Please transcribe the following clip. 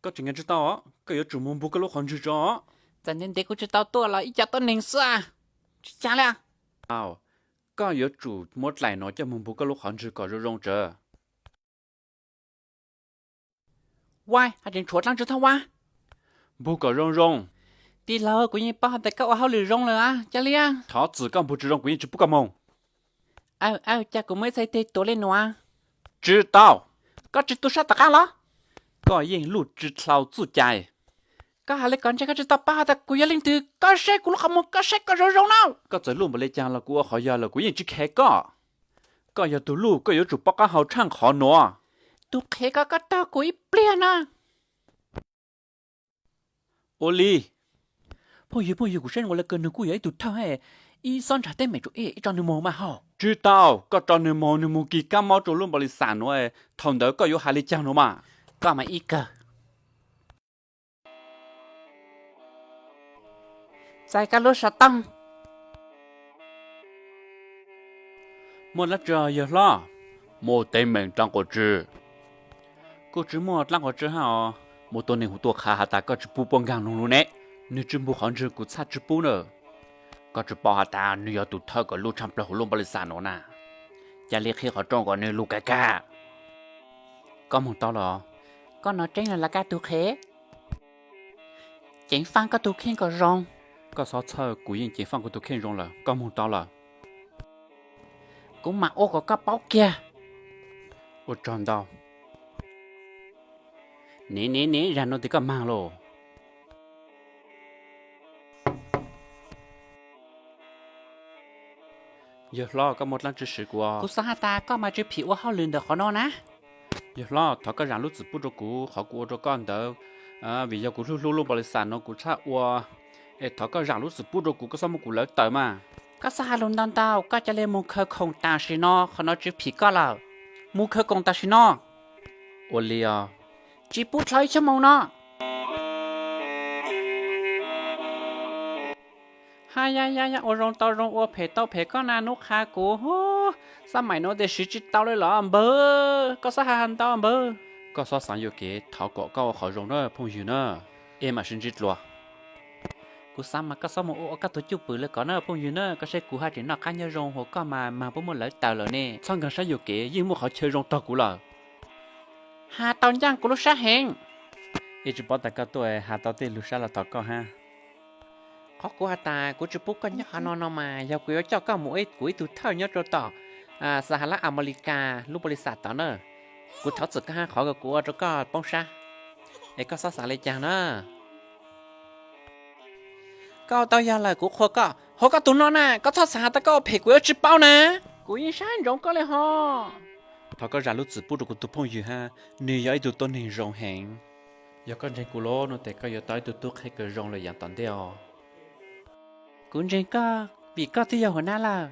Koj tsis nkag tsis tau, koj yuav tsum mus npog koj lub qhov ntswg tso. Txawm ntev ntev kuv tsis tau tuaj los ib co tuab neeg xwb, tsis cas li. Koj yuav tsum muab dlaim no coj mus npog koj lub qhov ntswg kom zoo zoo tsawv. Ua, hais tseem tshuav dlaab tsi thaj ua. Npog kom zoo zoo. Tij laug, kuv yeej paub has tas koj ua hauj lwm zoo lawm a, ca li. Thov txim, koj npog tsis zoo kuv yeej tsis pub koj moog. Aw, aw, cas kuv muaj ib txhais teg tuav li nuav. Tsis tau. Koj tsis tu sab tom qab los? Koj yeej luj tsis dlhau txuj cai. Koj has li ko ntshe koj tsis tau paub has tas kuv yog leej twg. Koj saib kuv lub qhov muag, koj saib koj zoo zoo na. Koj txawm luj npaum li cas los kuv ua qhov yog lawm kuv yeej tsis kheev koj. Koj yog tug luj, koj yuav tsum paub qab hau tshaj qhov nuav. Tug qhev ko, koj taug kuv ib pliag na. Ua li. Phooj ywg, phooj ywg, kuv saib zoo le kawg nws kuj yog ib tug thawj, ib xob ntsag teeb meem tsuas ib tso nws moog mas hauj. Tsis tau, koj tso nws moog, nws moog kis kab mob rua lub npaus lis xas nuav, thaum ntawd koj yuav hais li caag nuav mas. Koj mas ib kawg. Txais koj lub xov tooj. Muaj dlaab tsi yawg hlob? Muaj teeb meem dlaab quas tsi? Kuj tsis muaj dlaab quas tsi hab os. Muaj tuab neeg hu tuaj qha has tas koj tsis pub puab nkaag noog lug ne. Nwg tsis npog qhov ntswg kuv txhaj tsis pub na. Koj tsis paub has tas nwg yog tug thawj kom luj tshaj plawg huv lub npaus lis xas nuav na. Ca le qhia qhov rooj kom nwg lug kag kag. Koj moog tau lawm? Koj nov tseeb lawm los koj tug qhev? Ceev faaj koj tug kheej kom zoo. Koj xob txhawj, kuv yeej ceev faaj kuv tug kheej zoo lawm. Koj moog tau lawm? Kuv mam ua kom koj paub kiag. Ua tsaug ntau. Niam, niam, niam, zag nuav tes koj maag lauj. Yawg hlob, koj muaj dlaab tsi siv kuv? Kuv xav has tas koj mas tsis phim ua hauj lwm ntawm qhov no na. Yawg hlob, thov koj zam lub txim pub rua kuv, qhov kuv ua rua koj ntawd vim yog kuv hlub hlub lub npaus lis xas nuav kuv txhaj ua. Es thov koj zam lub txim pub rua kuv, koj xob muab kuv lawv tawm mas. Koj xob has lug ntau ntau, koj ca le moog khaws khoom tam sim no, qhov no tsis phim koj lawm. Moog khaws khoom tam sim no. Ua li os. Tsis pub dlhau ib xuab moos no. Ha ya ya ya, ua zoo tau zoo, ua phem tau phem, koj na nub qha kuv. Xab maim nuav tes siv tsis tau li los npawg, koj xob has ntau npawg. Koj xob xaav yuam kev, thov kom koj ua qhov zoo na phooj ywg na, es mam sib ntsib dlua. Kuv xav mas koj xob mus ua ua koj tug cwj pwm li ko na phooj ywg na, koj saib kuv haj tseem noj qab nyob zoo, hos koj mas mag puab muab lawv tawm lawm ne. Txhob nkaag sab yuam kev, yeej muaj qhov chaw zoo tog kuv lawm. Has tau ncaaj kuv lub sab heev. Es tsis paub tas koj tuaj has tau tej lug sab los thov koj hab. Qhov kuv has tas kuv tsis pub koj nyob qhov no no mas yog kuv yuav coj koj mus ua kuv ib tug thawj nyob rua tom Xas Has Lab Amelikas lub npaus lis xas tod na. Kuv thov txim koj hab, qhov kuv ua rua koj poob sab, es koj xob xav li caag na. Koj ua tau yog lawm, kuv qhuas koj. Hos koj tug no na, koj txhob xav has tas koj ua phem kuv yuav tsis paub na. Kuv yeej saib ntsoov koj li hos. Thov koj zam lub txim pub rua kuv tug phooj ywg hab, nwg yog ib tug tuab neeg zoo heev. Yog koj ntseeg kuv lawm no tes koj yuav tau ib tug tub qhe kawg zoo lawm yaav tom ntej os. Kuv ntseeg koj vim koj twb yog huas nab lawm.